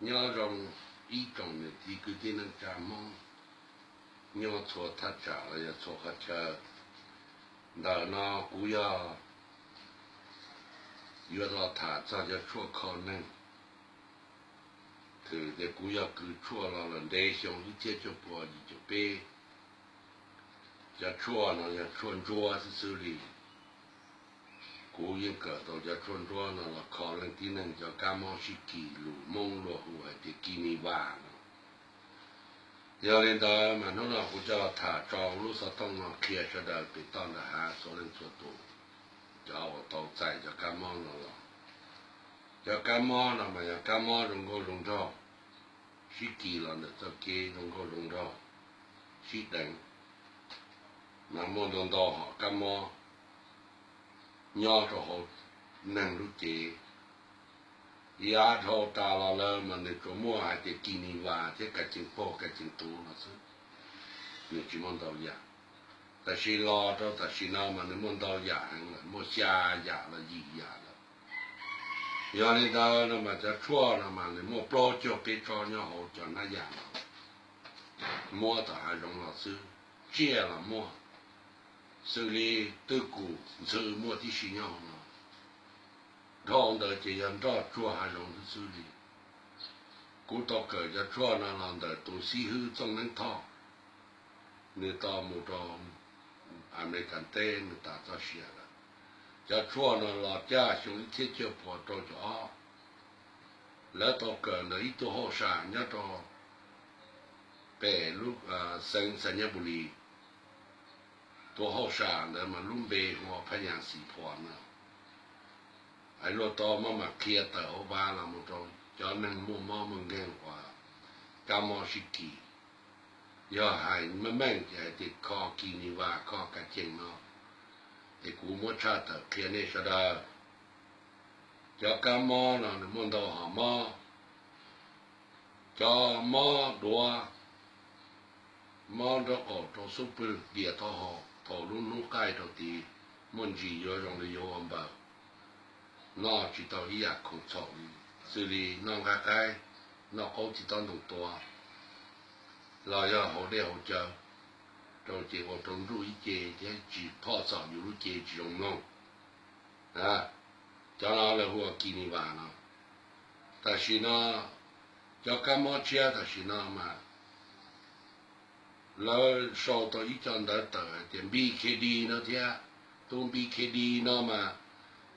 Nyob zoo ib tsoom niam txiv kwv tij neej tsa Hmoob nyob txhua thaj tsam los yog txhua qhov chaw. Ntawm no kuv yog yuav los tham txog cov tshuaj kho neeg. Twb tias kuv yog kws tshuaj los lawm ntev xyoo ib txhiab cuaj puas yim caum peb. Cov tshuaj no yog tshuaj ntsuab xwb xwb li. Kuv yeej kawm tau cov tshuaj ntsuab no los kho leej tib neeg cov kab mob sib kis, lus Hmoob luag hu hais tias kis nis vas no. Yog li ntawd mas hnub no kuv coj los tham tso lub xov tooj no qhia sawv daws pem toj nram hav txhua leej txhua tus, cov uas tau txais cov kab mob no los. Cov kab mob no mas yog kab mob zoo nkauj zoo nraug, sib kis los ntawm txoj kev zoo nkauj zoo nraug, sib deev, mas muaj ntau ntau hom kab mob nyob rau hauv neeg lub cev. Yav dhau tas los lawm mas nws tsuas muaj hais tias kis nis vas thiab kav ceev paug kav ceev tuv no xwb, nws tsis muaj ntau yam. Tam sim los rau tam sim no mas nws muaj ntau yam heev lawm, muaj xya yam los yim yam lawm. Yog li ntawd no mas cov tshuaj no mas nws muaj plaub caug peb tsob nyob hauv cov hnab yam no, muab tom hav zoov los xwb, tsiaj los muaj, xws li twj kum ntxhw muaj tib si nyob hauv no. Dhau ntawd ces yog nroj tsuag hav zoov xwb xwb li. Kuv tau kawm cov tshuaj no los ntawm tus xib hwb Txooj Neeb Thoj, nws tau mus rau Amelikas teb nws tas txoj sia lawm. Cov tshuaj no los caj xyoo ib txhiab cuaj puas rau caum ob. Lawv tau kawm ntawm ib tug hauj sam nyob rau pem lub xeev Xais Nyab Npus Lis. Tus hauj sam ntawd mas lub npe hu ua Phab Nyas Xis Phuas no. Luag tau maj mam qhia tawm hauv vaj los mus rau cov neeg muaj mob muaj nkeeg uas kab mob sib kis. Yog hais meej meej ces hais tias kho kis nis vas kho kav cees no, es kuv muab tshaj tawm qhia nej sawv daws. Cov kab mob no nws muaj ntau hom mob. Cov mob duav, mob nraub qaum rau xub pwg dias taub hau thaum lub hnub qaij rau tid, muaj ntsis yuav zoo li yuav ua npaws, noj tsis tau ib yam khoom txhaum li, xws li noj nqaij qaib, noj qaub txiv tob ntoo tua, los yog haus dej haus cawv rau ces ua rau nruj ib ce thiab tsis phoj txhom yus lub cev tsis zoo mloog. Cov no lawv hu ua kis nis vas no. Tam sim no cov kab mob tshiab tam sim no mas lawv sau tau ib co ntawv tawm hais tias Npis Khes Dis no thiab. Tus Npis Khes Dis no mas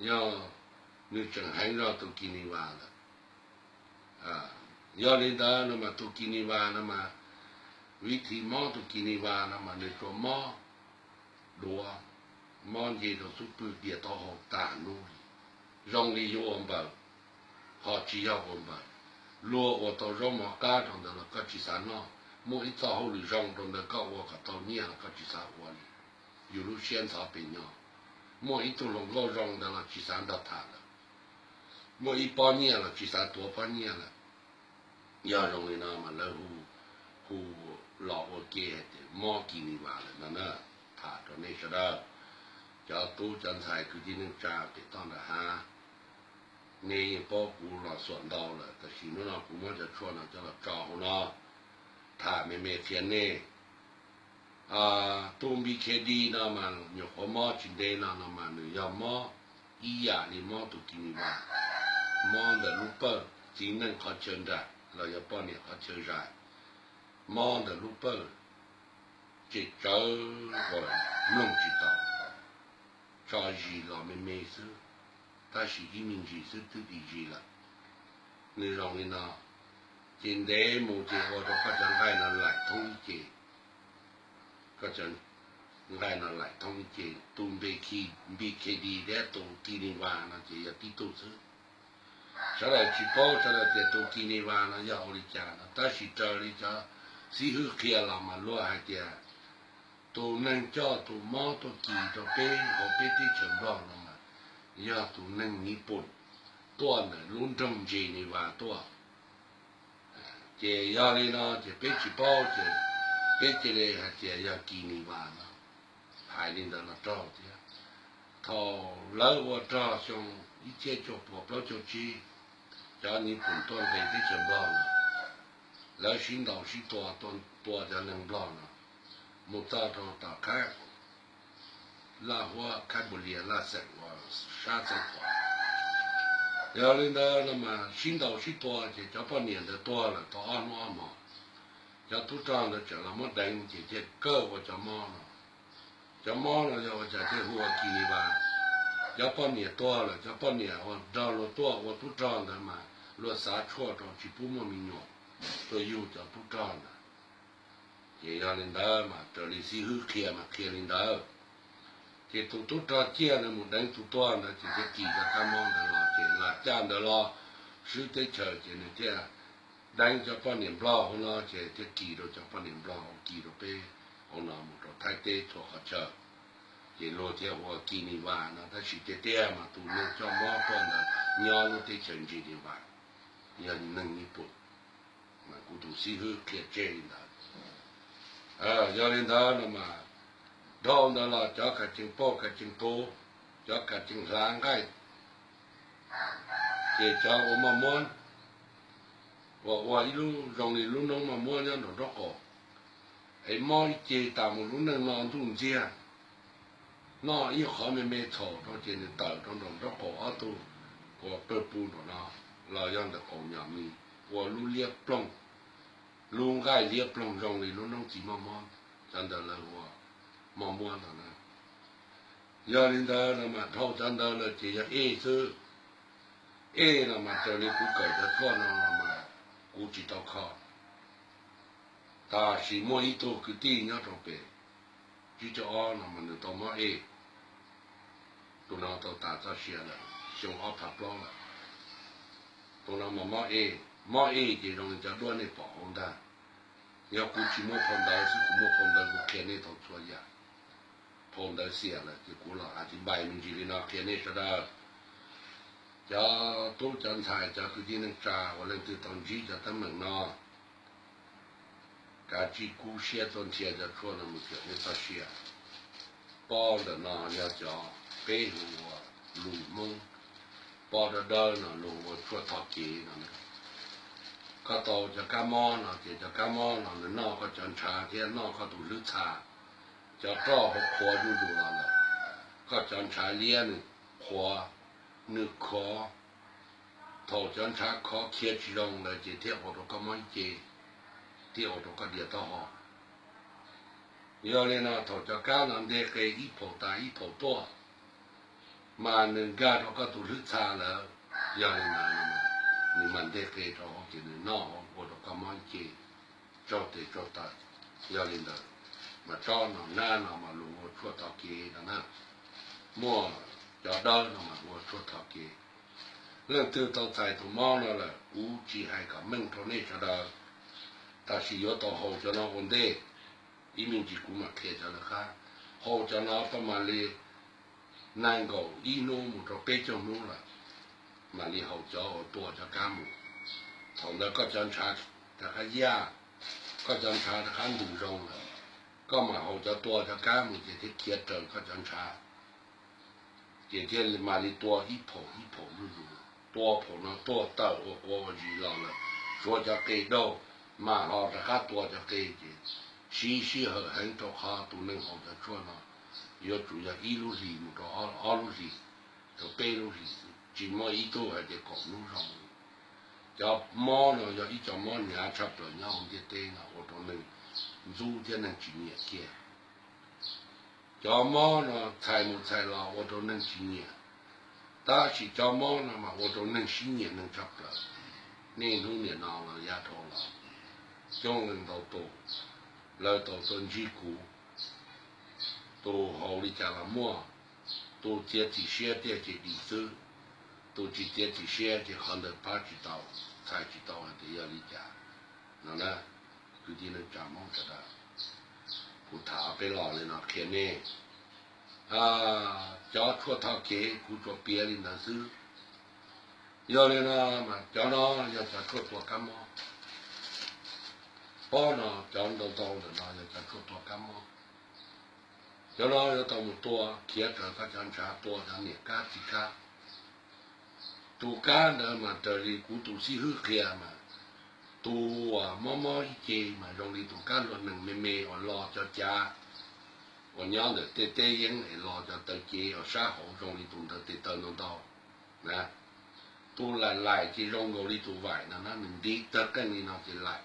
yog nws tseem heev zog tus kis nis vas lawm. Yog li ntawd no mas tus kis nis vas no mas, vib thim mob tus kis nis vas no mas nws tsuas mob duav, mob nce rau xub pwg dias taub hau tag nub li, zoo li yuav ua npaws, ho tsis yog ua npaws. Luag ua tau zaub mov qab rau ntawd los koj tsis xav noj, muaj ib txoj hauj lwm zoo rau ntawd koj ua kom tau nyiaj los koj tsis xav ua li, yus lub siab ntxhov pes nyog. Muaj ib tug hluas nkauj zoo ntawd los tsis xav nrog tham lawm, muaj ib pob nyiaj los tsis xav tuav pob nyiaj lawm. Yog zoo li no mas lawv hu, hu los ua ke hais tias mob kis nis vas lawm no na. Tham rau nej sawv daws, cov tub cov ntxhais kwv tij neej tsa pem toj nram hav, nej yeej paub kuv los xuam ntau lawm, tab sis hnub no kuv muab cov tshuaj no coj los tso hauv no tham me me qhia nej. Tus Npis Khes Dis no mas nyuam qhuav mob tsis ntev no no mas nws yog mob ib yam li mob tus kis nis vas, mob ntawm lub pawj txiv neej qhov chaw nram los yog poj niam qhov chaw zais, mob ntawm lub pawj, tsem tsawv uas mloog tsis tau, tso zis los me me xwb, tab sis ib me ntsis xwb twb dim zis lawm. Nws zoo li no, ces ntev mus ces ua rau koj cov nqaij no laim thoob ib ce, koj cov nqaij no laim thoob ib ce. Tus Npis Khes Dis thiab tus kis nis vas no ces yog tib tug xwb. Sawv daws tsis paub sawv daws tias tus kis nis vas no yog ua li cas no, tab sis raws li cov xib hwb qhia los mas luag hais tias tus neeg coj tus mob tuaj kis rau peb hauv peb teb chaws Nplog no mas yog tus neeg Niv Pus tuaj ntawm lub nroog Ntses Nis Vas tuaj. Ces yog li no ces peb tsis paub ces peb cia li hais tias yog kis nis vas no, hais li ntawd los raug thiab. Thaum lawv ua rog xyoo ib txhiab cuaj puas plaub caug tsib, cov Nyij Pooj tuaj nqis teb chaws Nplog no, lawv sib ntaus sib tua, tua cov neeg Nplog no mus txog rau tom Khab Laj Huab, Khab Npus Lias, Laj Xeem uas sab Xeev Khuam. Yog li ntawd no mas sib ntaus sib tua ces cov poj niam ntawd tuag lawm tau ob hnub ob hmo. Cov tub rog ntawd tseem los muab deev ces thiaj kawj ua cov mob no. Cov mob no yog ua cas thiaj hu ua Kis Nis Vas? Cov poj niam tuag lawm, cov poj niam uas nrog luag tuaj ua tub rog ntawd mas luag xav tshuaj rau tsis pub muaj me nyuam tuaj yug cov tub rog ntawd. Ces yog li ntawd mas raws li xib hwb qhia mas qhia li ntawd. Ces tus tub rog ciaj ntawd mus deev tus tuag ntawd ces thiaj kis cov kab mob ntawd los, ces los caj ntawd los swb teb chaws ces nws thiaj deev cov poj niam Nplog hauv no ces thiaj kis rau cov poj niam Nplog, kis rau peb hauv no mus rau Thaib teb txhua qhov chaw. Ces luag thiaj hu ua Kis Nis Vas no, tab sis tiag tiag mas tus neeg coj mob tuaj ntawd nyob lub teb chaws Ntsis Nis Vas, yog neeg Nyij Pooj. Mas kuv tus xib hwb qhia tseg li ntawd. Yog li ntawd no mas dhau ntawd los cov kav ceev poj kav ceev puv, cov kav ceev hlav nqaij, ces cov ua moj muab, uas ua ib lub zoo li lub noob moj muab nyob nraum nraub qaum, es mob ib ce tas mus lub neej no ntuj ntxiag, noj ib qho me me txhaum rau ces nws tawm rau nraum nraub qaum ob tug uas pawg pus nraum no, los yog ntawm qaum nyom mis ua lub liab ploog, lub nqaij liab ploog zoo li lub noob txiv moj mob, cov ntawd lawv ua moj muab ntawd na. Yog li ntawd no mas dhau cov ntawd lawm ces yog ej xwb. Ej no mas raws li kuv kawm cov tshuaj no los mas kuv tsis tau kho, tab sis muaj ib tug kwv tij nyob rau pem Tsib Caug Ob no mas nws tau mob ej. Tus no tau tas txoj sia lawm, xyoo ob phav plaub lawm. Tus no mas mob ej, mob ej ces zoo li cov duab nej pom hauv ntag. Yog kuv tsis muaj phau ntawv xwb, kuv muaj phau ntawv kuv qhia nej tau txhua yam. Phau ntawv xiam lawm ces kuv los a ti npais me ntsis li no qhia nej sawv daws. Cov tub cov ntxhais cov kwv tij neej tsa uas leej twg tau ntsib cov teeb meem no, kav tsij kub siab tuaj nrhiav cov tshuaj no mus kawm nej txoj sia. Pob ntawm no yog cov peb hu ua lus Hmoob, pob dawb dawb no luag hu ua tshuaj tho kev no. Koj tau cov kab mob no ces cov kab mob no nws noj koj cov ntshav thiab noj koj tus hlwb txha, cov roj hauv qhuav zuj zus los lawm, koj cov ntshav liab nws qhuav, nws khov. Thaum cov ntshav khov khiav tsis zoo lawm ces thiaj ua rau koj mob ib ce, thiaj ua rau koj dias taub hau. Yog li no thaum cov kab no nteg qe ib phaum tas ib phaum tuaj, mas nws nkag rau koj tus hlwb txha lawm. Yog li ntawd nws mam nteg qe rau hauv ces nws noj ua rau koj mob ib ce, tsaug tes tsaug taw. Yog li ntawd mas tsob no nab no mas luag ua tshuaj tho kev no na. Muaj cov dawb no mas ua tshuaj tho kev. Leej twg tau txais tus mob no lawm kuv tsis hais kom meej rau nej sawv daws, tab sis yuav tau haus cov no ua ntej. Ib me ntsis kuv mam qhia cov lawv qab. Haus cov no koj mam li nees nkaum ib hnub mus rau peb caug hnub lawm, mam li haus cov uas tua cov kab mus. Thaum ntawd koj cov ntshav rov qab yaj, koj cov ntshav rov qab ntws zoo lawm, koj mam haus cov tua cov kab mus ces thiaj khiav raws koj cov ntshav. Ces thiaj mam li tua ib phaum ib phaum zuj zus, tua phaum no tuaj tawm ua quav ua zis los lawm, suav cov qe daug, mas ho rov qab tua cov qe ces siv sij hawm heev rau qhov tus neeg haus cov tshuaj no yuav tsum yog ib lub hlis mus rau ob lub hlis, rau peb lub hlis, tsis muaj ib tug hais tias kaum hnub zoo. Cov mob no yog ib co mob hnyav tshaj plaws nyob hauv ntiaj teb no ua rau neeg ntxub thiab neeg tsis nyiam kiag. Cov mob no txhais mus txhais los ua rau neeg tsis nyiam, tab sis cov mob no mas ua rau neeg sib nyiam neeg tshaj plaws. Niaj hnub niam no los yav dhau los coob leej ntau tus, lawv tau tuaj ntsib kuv. Tus haus li cas los muaj, tus txiav txim siab tiag ces dim xwb, tus tsis txiav txim siab ces qhov ntawd pab tsis tau, txhais tsis tau hais tias yog li cas no na. Kwv tij neej tsa Hmoob sawv daws, kuv tham peb los li no qhia nej, cov tshuaj tho kev kuv tsuas piav li ntawd xwb. Yog li no mas cov no yog cov tshuaj tua kab mob. Pob no cov ntau ntau ntawm no yog cov tshuaj tua kab mob. Cov no yuav tau mus tua khiav raws koj cov ntshav, tua cov niam kab txiv kab, Tus kab ntawd mas raws li kuv tus xib hwb qhia mas tus uas mob mob ib ce mas zoo li tus kab hlua nees me me uas lo cov cav uas nyob ntawm tej teb yeeb es lo cov taw cev uas sab hauv zoo li tus ntawd tes taw ntau ntau na. Tus laim laim ces zoo nkaus li tus vaim no na, nws ntiv tawg qeej li no ces laim.